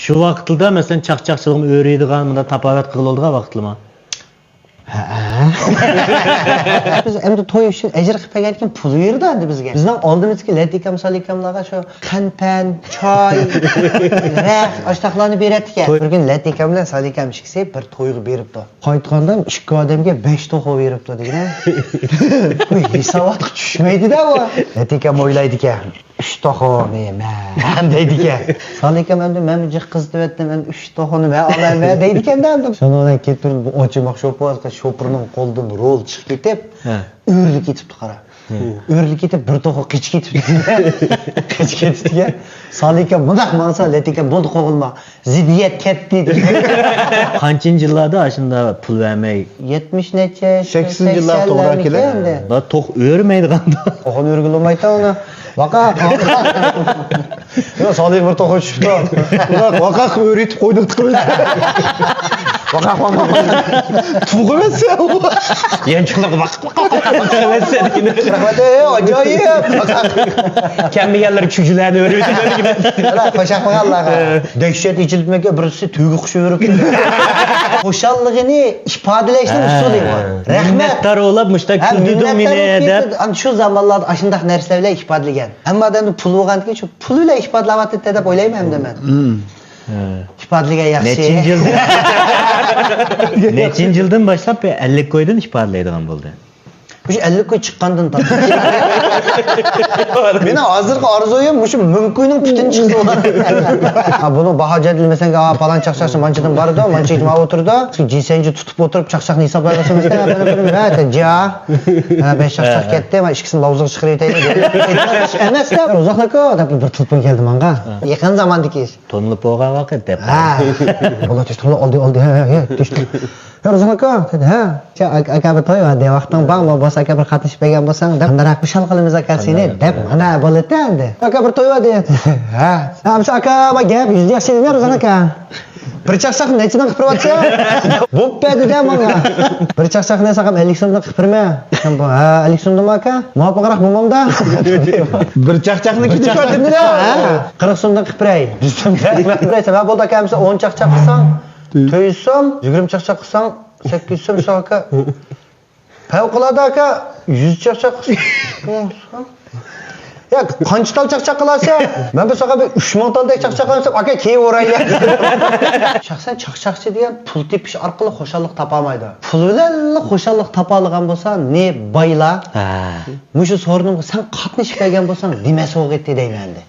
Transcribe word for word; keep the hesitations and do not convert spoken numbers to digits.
شۇ ۋاقىتلىدا، مەسىلەن، چاقچاقچىلىقنى ئۆرۈيدىغان، مۇنداق تاپاۋەت قىلغىلى بولىدىغان ۋاقىتلىما؟ ھە. بىز ئەمدى توي ئۈچۈن ئەجىر قىلىپ بەرگەندىكىن پۇل بېرىدۇ ئەمدى بىزگە. بىزنىڭ ئالدىمىزدىكى لەتىكەم، سالىكەملارغا شۇ قەنپەن، چاي، رەخت، ئاشتاقلارنى بېرەتتىكەن. توي. بىر كۈنى لەتىكەم بىلەن سالىكەم ئىككىسى بىر تويغا بېرىپتۇ. قايتقاندا ئىككى ئادەمگە بەش توخۇ بېرىپتۇ دېگىنە. بۇ ھېساباتقا چۈشمەيدۇ-دە بۇ. لەتىكەم ئويلايدىكەن. ئۈچ توخۇنى مەن دەيدىكەن. سالىكەم ئەمدى مەن جىق قىزىتىۋەتتىم، ئەمدى ئۈچ توخۇنى مەن ئالايمەن دەيدىكەن-دە ئەمدى. شۇنىڭ بىلەن كېتىپ بۇ ئوچىماق شوپۇر، شوپۇرنىڭ قولىدىن رول چىقىپ كېتىپ، ھە. ئۆرۈلۈپ كېتىپتۇ قارا. ھە. ئۆرۈلۈپ كېتىپ بىر توخۇ قېچىپ كېتىپتۇ. قېچىپ كېتىپتىكەن. سالىكەم مۇنداق ماڭسا، لەتىكەم بولدى قوغلىما. زىددىيەت كەتتى دېدى. قانچىنچى يىللاردا ئاشۇنداق پۇل بەرمەي؟ يەتمىش نەچچە، سەكسىنچى يىللار توغرا سەكسەنلەرمىكىن كېلە. ئەمدى. بۇلار توخۇ ئۆرمەيدىغاندا. توخۇنى ئۆرگىلى بولمايتتى ئۇنى. ۋاقا. يا، سالىھ بىر توخۇ چۈشۈپتۇ. ۋاقا ئۆرۈتۈپ قويدۇق. ۋاقا، ۋاقا. توخۇ ئەمەس يا بۇ. يانچۇقلارغا ۋاقا، ۋاقا، ۋاقا، ۋاقا ئەمەس يا دېگىنى. رەھمەت، ئەي، ئاجايىپ. كەلمىگەنلەر چۈجىلەرنى ئۆرۈتۈپ. قوشاقلىغانلارغا. دەھشەت ئېچىلىپمىكەن، بىرسى تۆگە قۇشى ئۆرۈپ. خۇشاللىقىنى ئىپادىلەشنىڭ ھە. ئۇسۇلى بار. رەھمەت. مىننەتدار بولۇپ، مۇشۇنداق ھە، كۈلدۈردۈڭ مېنى مىننەتدار دەپ. بولۇپ، ئەنە شۇ زامانلاردا ئاشۇنداق نەرسىلەر بىلەن ئىپادىلىگەن. ھەممە ئادەمنى پۇل بولغاندىكىن شۇ پۇل بىلەن ئىپادىلەۋاتىدۇ دەپ ئويلايمەن ئەمدى مەن. ھە. ئىپادىلىگەن ياخشى. نەچچىنچى يىلدىن، نەچچىنچى يىلدىن باشلاپ بىر ئەللىك كويدىن ئىپادىلەيدىغان بولدى؟ مۇشۇ ئەللىك كوي چىققاندىن تارتىپ. مېنىڭ ھازىرقى ئارزۇيۇم مۇشۇ مىڭ كوينىڭ پۈتۈنى چىقسا بولار. ھە، بۇنىڭ باھا جەدۋىلى مەسىلەن، ھە، پالان چاقچاقچى مانچىدىن بارىدۇ، مانچە يېتىپ ئولتۇرىدۇ. جىسەنجى تۇتۇپ ئولتۇرۇپ چاقچاقنى ھېسابلايۋەرسە مەسىلەن، ھە، جا. ھە، بەش چاقچاق كەتتى، مانا ئىككىسىنى لاۋزىغا چىقىرىۋېتەيلى. ئىش ئەمەس دەپ، روزاخلىكا دەپ بىر تېلېفون كەلدى ماڭا. يېقىن زاماندىكى ئىش. تونۇلۇپ بولغان ۋاقىت دەپ. ھە. بۇلار تېز تونۇلۇپ ئالدى، ئالدى، ھە، ھە، ھە، تېز. يا روزان ئاكا، دېدى، ھە. شۇ ئاكا، ئاكا بىر توي بار، دە ۋاقتىڭ بارمۇ؟ بولسا ئاكا بىر قاتنىشىپ بەرگەن بولساڭ، دەپ. قانداق خۇشال قىلىمىز ئاكا سېنى، دەپ. مانا بولدى ئەمدى. ئاكا بىر توي بار، دېدى. ھە. ھە، مۇشۇ ئاكا، ما گەپ يۈزدە ياخشى دېدى، روزان ئاكا. بىر چاقچاقنى نەچچىدىن قىلىپ بېرىۋاتىسەن؟ بوپتۇ دېدى ماڭا. بىر چاقچاقنى ساقام ئەللىك سومدىن قىلىپ بېرىمەن. ھە، ئەللىك سومدىنمۇ ئاكا؟ مۇۋاپىقراق بولمامدا؟ بىر چاقچاقنى كېتىپ بەردىم دېدى. ھە، قىرىق سومدىن قىلىپ بېرەي. دېسەم، ھە، بولدى ئاكا، ئەمىسە ئون چاقچاق قىلساڭ، تۆت يۈز سوم، يىگىرمە چاقچاق قىلساڭ، سەككىز يۈز سوم، شۇ ئاكا. پەۋقۇلئاددە ئاكا، يۈز چاقچاق قىلساڭ. يا، قانچە تال چاقچاق قىلارسەن؟ مەن بۇ ساقا بىر ئۈچ مىڭ تالدەك چاقچاق قىلىمەن، ئاكا، كېيىن ئۇرايلى. شەخسەن چاقچاقچى دېگەن پۇل تېپىش ئارقىلىق خۇشاللىق تاپالمايدۇ. پۇل بىلەنلا خۇشاللىق تاپالىغان بولسا، نى بايلار. ھە. مۇشۇ سورۇنۇمغا سەن قاتنىشىپ بەرگەن بولساڭ، نېمە سوۋغىتى دەيمەن ئەمدى.